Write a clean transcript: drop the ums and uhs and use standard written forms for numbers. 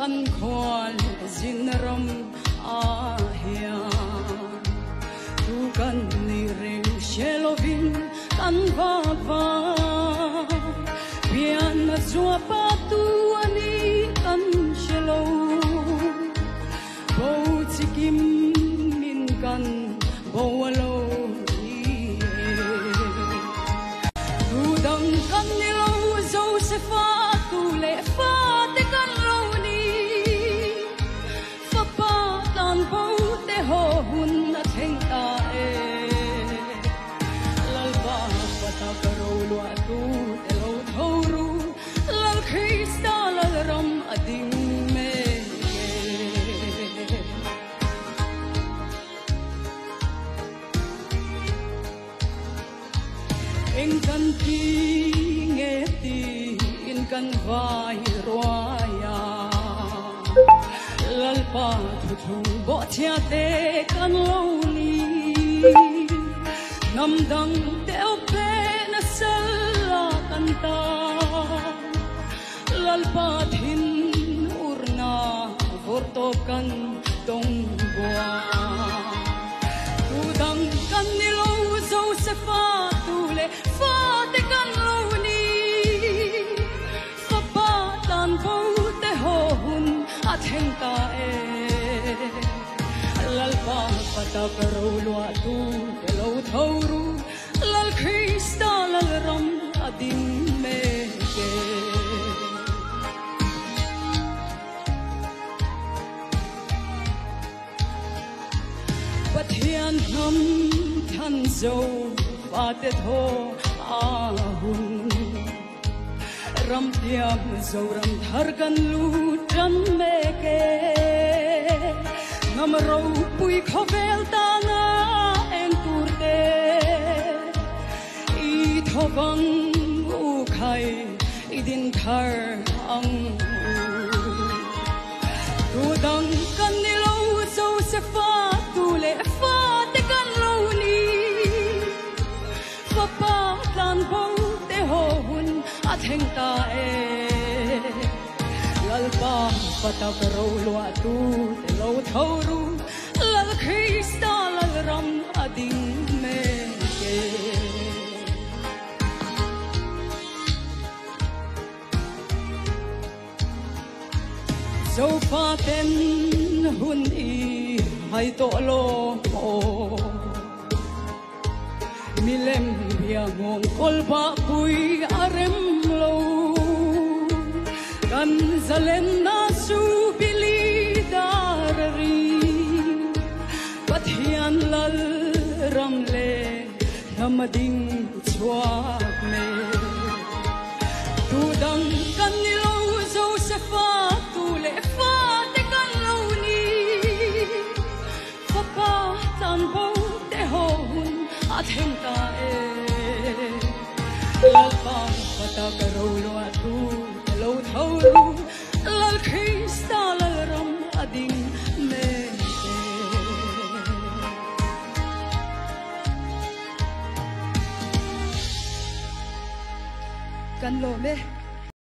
Kan khual zin ram ah hian tu kan nih reng hre lovin kan vak vak. Pianna zuapa tu a ni kan hre lo. Bo chikim min kan bo a lo ni e. Tu dang kan ni lo Josefa tu leh fate kan lo ni. Fapa tan bo te haw hun a thleng ta e. Lalpa fata ka ro luah tu te lo tho ru. Lal Krista Lalram a ding mek e. Eng kan ti nge tiin kan vai ruai a, Lalpa thuthlung bawhchhia te kan lo ni. Hnam dang te awp leh nasa la kan ta, Lalpa thin urna vawr tawp kan tawng bua. Tu dang kan ni lo Josefa tu leh fate kan lo ni. Fapa tan bo te haw hun a thleng ta e. Lalpa patak ro luah tu te lo tho ru. Lal Krista Lalram a ding mek e. Pathian hnam than zo fate thaw a hun. Ram tiam Zoram thar kan lut tan mek e. Hnam ropui khawvel tana eng tur te. I thawvang u khai i din thar ang u. Tu dang kan ni lo Josefa tu leh fate kan lo ni. Fapa tlan bo te haw hun a thleng ta e. Lalpa patak ro luah tu te lo tho ru. Lal Krista Lalram a ding mek e. Zofa ten hun i hai tawh lo maw? Milem bia nghawng kawl bah pui a rem lo. Kan zalenna chu bili dar a ri. Pathian lal ram leh hnam a ding chhuak mek. Tu dang kan ni lo Josefa tu leh fate kan lo ni. Fapa tlan bo te haw hun a thleng ta e. Lalpa fata ka ro luah tu te lo tho ru. Lal Krista Lalram a ding mek e. Kan lawm e.